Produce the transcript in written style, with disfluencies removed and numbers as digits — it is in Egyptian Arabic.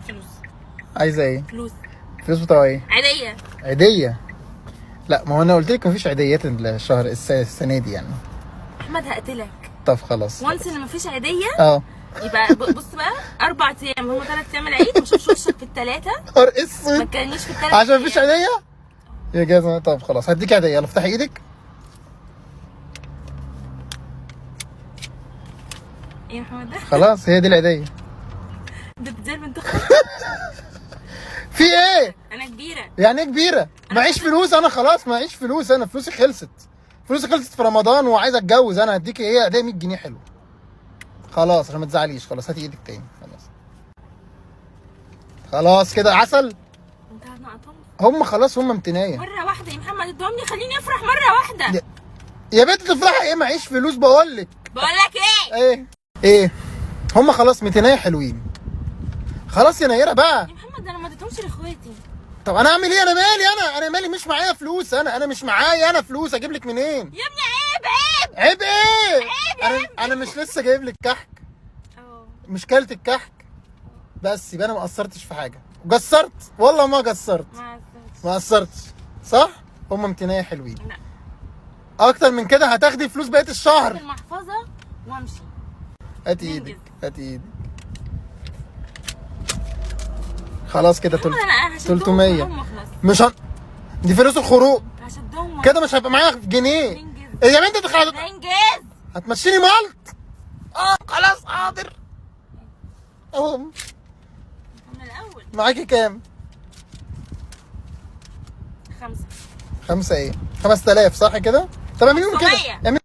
فلوس. عايزه ايه؟ فلوس. فلوس بتوع ايه؟ عيديه. عيديه؟ لا، ما هو انا قلت لك مفيش عيديات الشهر السنة دي يعني. احمد هقتلك. طب خلاص. وانس ان مفيش عيديه. يبقى بص بقى، 4 ايام، هم 3 ايام العيد، ما اشوفش وشك في الثلاثه. نهار ما اسود. تكلمنيش في الثلاث. عشان مفيش عيديه يا جزمه. طب خلاص هديك عيديه، يلا افتحي ايدك. ايه يا محمد ده؟ خلاص هي دي العيديه. ده بتزال بنت اختك. في ايه؟ انا كبيره. يعني ايه كبيرة؟ معيش فلوس انا، خلاص معيش فلوس انا، فلوسي خلصت، فلوسي خلصت في رمضان وعايز اتجوز. انا هديك ايه؟ عيديه 100 جنيه. حلو خلاص عشان ما تزعليش. خلاص هاتي ايدك تاني. خلاص خلاص كده عسل. انت هتنقطهم. هم خلاص هم امتنايه. مرة واحدة يا محمد ادهم لي، خليني افرح مرة واحده. يا بنت تفرحي ايه؟ معيش فلوس بقول لك. بقول لك ايه؟ ايه ايه؟ هم خلاص 200 حلوين. خلاص يا نيره بقى. يا محمد ده انا ما اديتهمش لاخواتي. طب انا اعمل ايه؟ انا مالي؟ انا مالي؟ مش معايا فلوس انا، انا مش معايا انا فلوس، اجيب لك منين؟ يا ابني عيب عيب. عيب ايه؟ انا مش لسه جايب لك كحك؟ اه. مش كلت الكحك بس، يبقى انا ما قصرتش في حاجة. قصرت؟ والله ما قصرت. ما عرفتش. ما قصرتش صح؟ هم 200 حلوين. لا. اكتر من كده هتاخدي فلوس بقية الشهر. المحفظة وامشي. هاتي ننجز. ايدك، هاتي ايدك. خلاص كده محمد انا هشدهم 300. كلهم واخلص. مش دي فلوس الخروج. هشدهم. كده مش هيبقى معايا جنيه. ننجز. إيه يا بنت ننجز. هتمشيني مالت. خلاص حاضر اهو. من الاول. معاكي كام؟ خمسة. خمسة ايه؟ 5000 صح كده؟ طب اعمليهم كده. 500. اعملي